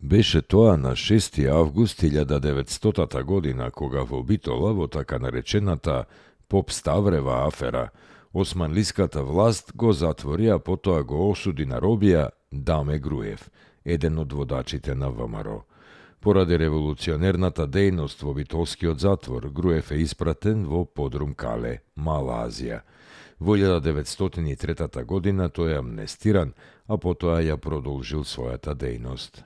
Беше тоа на 6. август 1900 година, кога во Битола, во така наречената Поп Ставрева афера, османлиската власт го затвори, а потоа го осуди на робија Даме Груев, еден од водачите на ВМРО. Поради револуционерната дејност во битолскиот затвор, Груев е испратен во Подрум Кале, Мала Азија. Во 1903 година тој е амнестиран, а потоа ја продолжил својата дејност.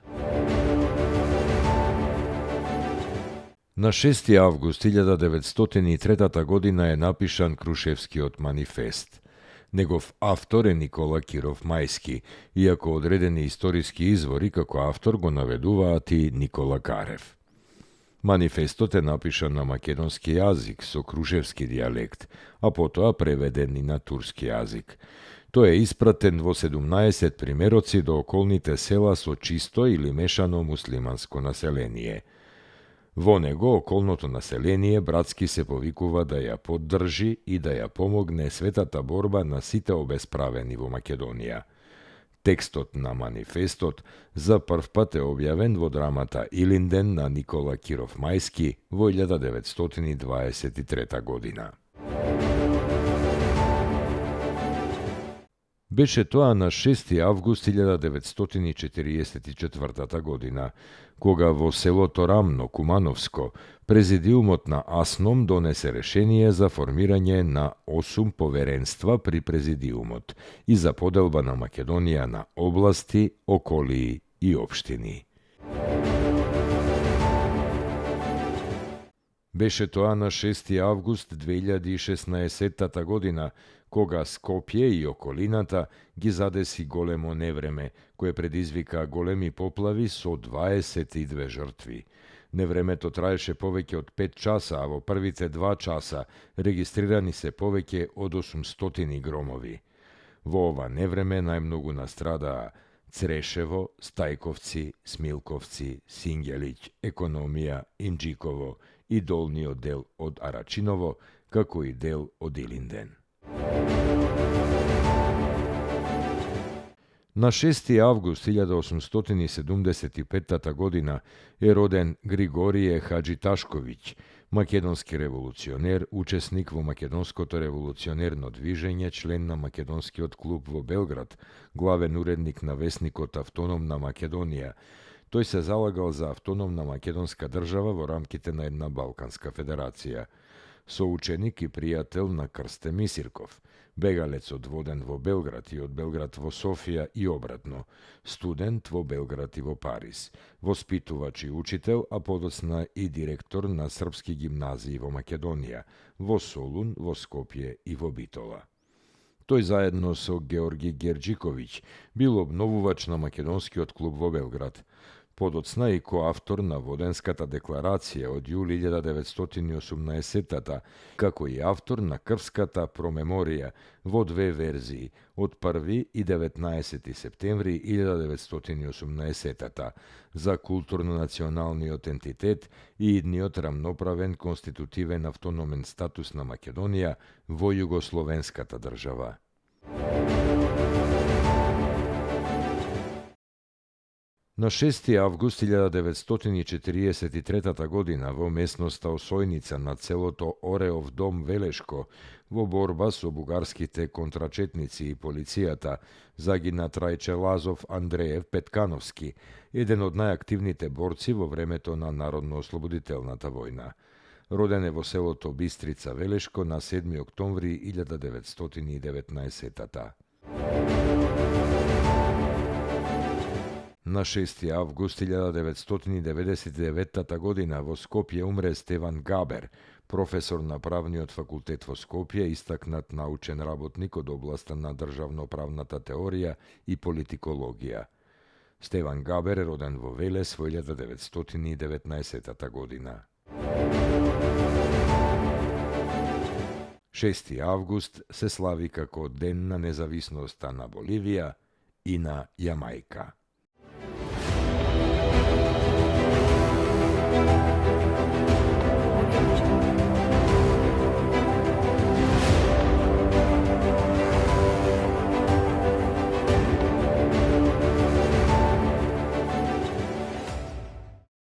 На 6. август 1903 година е напишан Крушевскиот манифест. Негов автор е Никола Киров Мајски, иако одредени историски извори како автор го наведуваат и Никола Карев. Манифестот е напишан на македонски јазик со крушевски дијалект, а потоа преведен и на турски јазик. Тој е испратен во 17 примероци до околните села со чисто или мешано муслиманско население. Во него околното население братски се повикува да ја поддржи и да ја помогне светата борба на сите обесправени во Македонија. Текстот на манифестот за прв пат е објавен во драмата Илинден на Никола Киров Мајски во 1923 година. Беше тоа на 6. август 1944 година, кога во селото Рамно, Кумановско, Президиумот на АСНОМ донесе решение за формирање на 8 поверенства при Президиумот и за поделба на Македонија на области, околии и општини. Беше тоа на 6. август 2016 година, кога Скопје и околината ги задеси големо невреме, кое предизвика големи поплави со 22 жртви. Невремето траеше повеќе од 5 часа, а во првите 2 часа регистрирани се повеќе од 800 громови. Во ова невреме најмногу настрадаа Црешево, Стајковци, Смилковци, Сингелиќ, Економија, Инџиково и долниот дел од Арачиново, како и дел од Илинден. На 6. август 1875 година е роден Григорije Хаџиташковиќ, македонски револуционер, учесник во македонското револуционерно движење, член на Македонскиот клуб во Белград, главен уредник на весникот Автономна Македонија. Тој се залагал за автономна македонска држава во рамките на една Балканска федерација. Соученик и пријател на Крсте Мисирков, бегалец од Воден во Белград и од Белград во Софија и обратно, студент во Белград и во Париз, воспитувач и учител, а подоцна и директор на српски гимназии во Македонија, во Солун, во Скопје и во Битола. Тој заедно со Георги Герџиковиќ бил обновувач на Македонскиот клуб во Белград, подоцна и коавтор на Воденската декларација од јули 1918, како и автор на Крвската промеморија во 2 верзии, од 1 и 19 септември 1918, за културно-националниот ентитет и идниот рамноправен конститутивен автономен статус на Македонија во југословенската држава. На 6. август 1943 година во местноста Осојница на селото Ореов дом Велешко, во борба со бугарските контрачетници и полицијата, загина Трајче Лазов Андреев Петкановски, еден од најактивните борци во времето на Народно-ослободителната војна. Роден е во селото Бистрица Велешко на 7. октомври 1919. На 6. август 1999 година во Скопје умре Стеван Габер, професор на правниот факултет во Скопје, истакнат научен работник од областа на државноправната теорија и политикологија. Стеван Габер е роден во Велес во 1919 година. 6. август се слави како Ден на независноста на Боливија и на Јамајка.